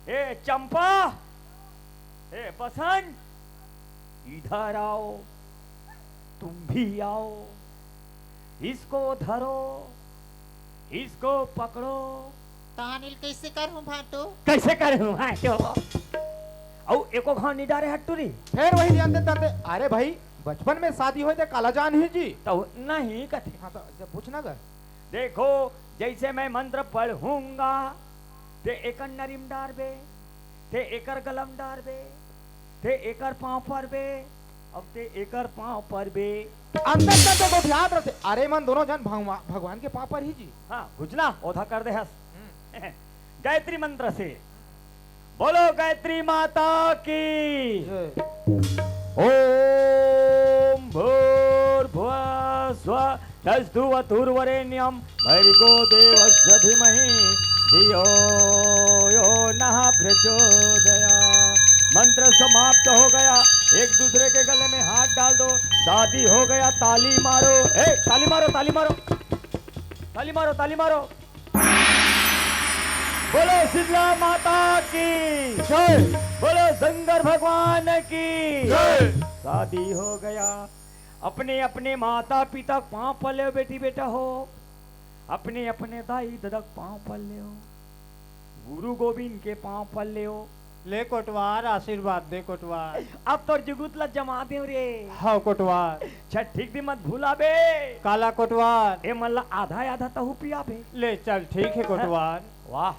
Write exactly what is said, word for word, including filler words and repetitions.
ए चंपा, ए बसंत, इधर आओ, तुम भी आओ, इसको धरो, इसको पकड़ो। तानिल कैसे करहूं भाटो? कैसे करहूं भाटो? अउ एको घाव नहीं डारे हट्टू री। फेर वही जानते तंते, अरे भाई, बचपन में शादी होय ते काला जान ही जी। तो नहीं कथे। हाँ, तो जब पूछना कर। देखो, जैसे मैं मंत्र पढ़ूंगा, ते एकर नरिम डारबे, ते एकर गलम डारबे, ते एकर पाँव परबे, अब ते एकर पाँव परबे। अंदर तंते गोठियात रथे, अरे मन दोनों जन भगवा-, भगवान के पाँव पर ही जी। हाँ, घुचना, ओधा कर दे हस। हम्म। गायत्री मंत्र से। बोलो गायत्री माता की। जय। ओम भूर्भुवः स्वः तस्तु वतुर्वरेण्यम भर्गो देवस्य धीमहि धियो यो नः प्रचोदयात्। मंत्र समाप्त हो गया। एक दूसरे के गले में हाथ डाल दो। शादी हो गया। ताली मारो, ए, ताली मारो, ताली मारो, ताली मारो, ताली मारो। बोलो शीतला माता की जय। बोलो शंकर भगवान की जय। शादी हो गया। अपने अपने माता पिता के पाँव पर लेव बेटी बेटा हो, अपने अपने दाई ददा के पाँव पर लेव, गुरु गोविंद के पाँव पर लेव। ले कोटवार, आशीर्वाद दे कोटवार। अब तोर जुगुत ला जमा देव रे। हाँ कोटवार। छठी के दिन मत भुलाबे। काला कोटवार? ए मन ला आधा आधा तहू पियाबे। ले चल, ठीक है कोटवार। वाह,